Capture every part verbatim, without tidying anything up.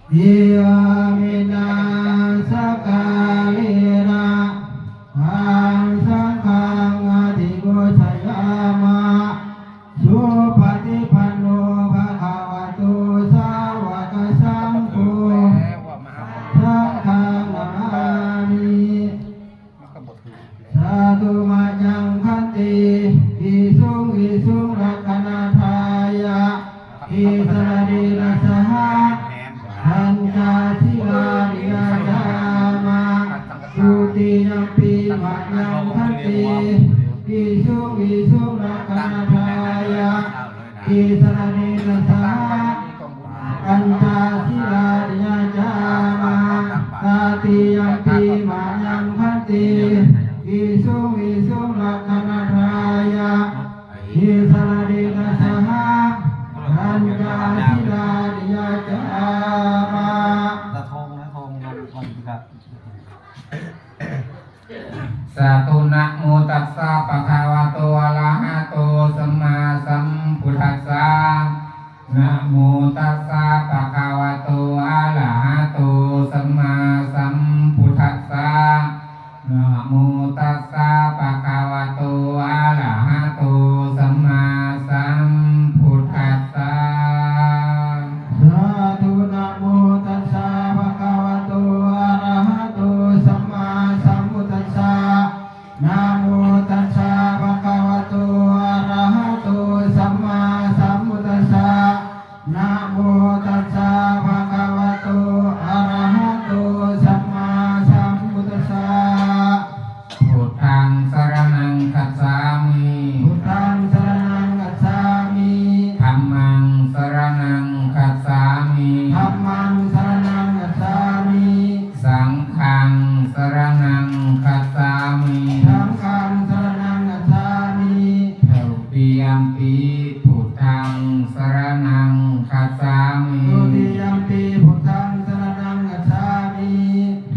Iminā sakkārena taṃ saṅghaṃ adhimucchayāma. Supaṭipanno bhagavato sāvakasaṅgho, saṅghaṃ namāmi. Sādhu mayaṃ bhante visuṃ visuṃ rakkhaṇatthāya tisaraṇena saha pañca sīlāni yācāma. Dutiyampi mayaṃ bhante visuṃ visuṃ rakkhaṇatthāya tisaraṇena saha pañca sīlāni yācāma. Tatiyampi mayaṃ bhante visuṃ visuṃ rakkhaṇatthāya tisaraṇena saha pañca sīlāni yācāma. Sādhu. Namo tassa bhagavato arahato sammāsambuddhassa. Namo tassa bhagavato arahato sammāsambuddhassa. Namo tassa bhagavato arahato sammāsambuddhassa. Sādhu. Namo tassa bhagavato arahato sammāsambuddhassa. Namo tassa bhagavato arahato sammāsambuddhassa. Namo tassa bhagavato arahato sammāsambuddhassa. Buddhaṃ saraṇaṃ gacchāmi. Buddhaṃ saraṇaṃ gacchāmi. Dhammaṃ saraṇaṃ gacchāmi. Dhammaṃ saraṇaṃ gacchāmi. Saṅghaṃ saraṇaṃ gacchāmi. Saṅghaṃ saraṇaṃ gacchāmi. Dutiyampi buddhaṃ saraṇaṃ gacchāmi. Dutiyampi buddhaṃ saraṇaṃ gacchāmi.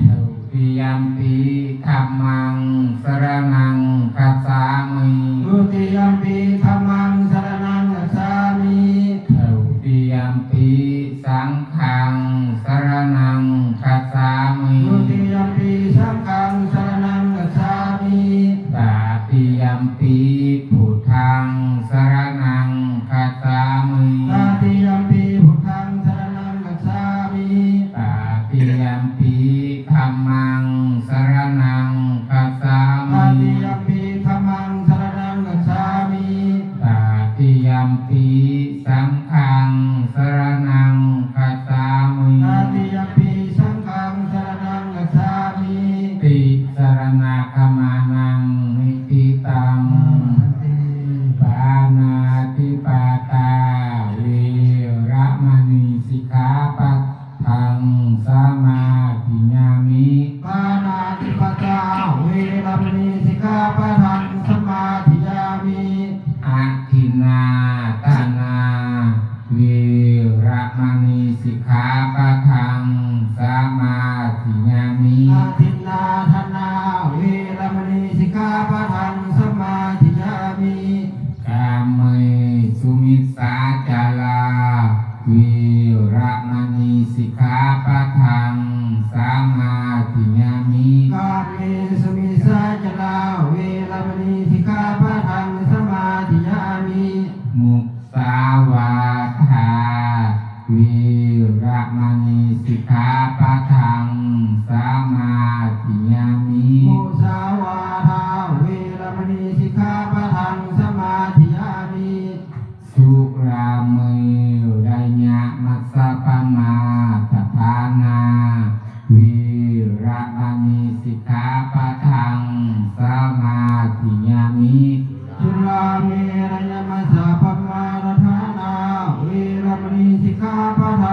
Dutiyampi dhammaṃ saraṇaṃ gacchāmi. Dutiyampi dhammaṃ saraṇaṃ gacchāmi. Dutiyampi saṅghaṃ saraṇaṃ gacchāmi. Dutiyampi saṅghaṃ saraṇaṃ gacchāmi. Tatiyampi buddhaṃ saraṇaṃ gacchāmi. Tatiyampi buddhaṃ saraṇaṃ gacchāmi. Tatiyampi dhammaṃ saraṇaṃ gacchāmi. Tatiyampi dhammaṃ saraṇaṃ gacchāmi. Tatiyampi saṅghaṃ saraṇaṃ gacchāmi. Tatiyampi saṅghaṃ saraṇaṃ gacchāmi. Tisaraṇagamanaṃ niṭṭhitaṃ. Pāṇātipātā veramaṇī sikkhāpadaṃ samādiyāmi. Pāṇātipātā veramaṇī sikkhāpadaṃ samādiyāmi. Adinnādānā veramaṇī sikkhāpadaṃ samādiyāmi. Adinnādānā veramaṇī sikkhāpadaṃ samādiyāmi. Kāmesu micchācārā veramaṇī sikkhāpadaṃ samādiyāmi. Kāmesu micchācārā veramaṇī sikkhāpadaṃ samādiyāmi. Musāvādā veramaṇī sikkhāpadaṃ samādiyāmi. Musāvādā veramaṇī sikkhāpadaṃ samādiyāmi. Surāmerayamajjapamādaṭṭhānā veramaṇī sikkhāpadaṃ samādiyāmi. Surāmerayamajjapamādaṭṭhānā veramaṇī sikkhāpadaṃ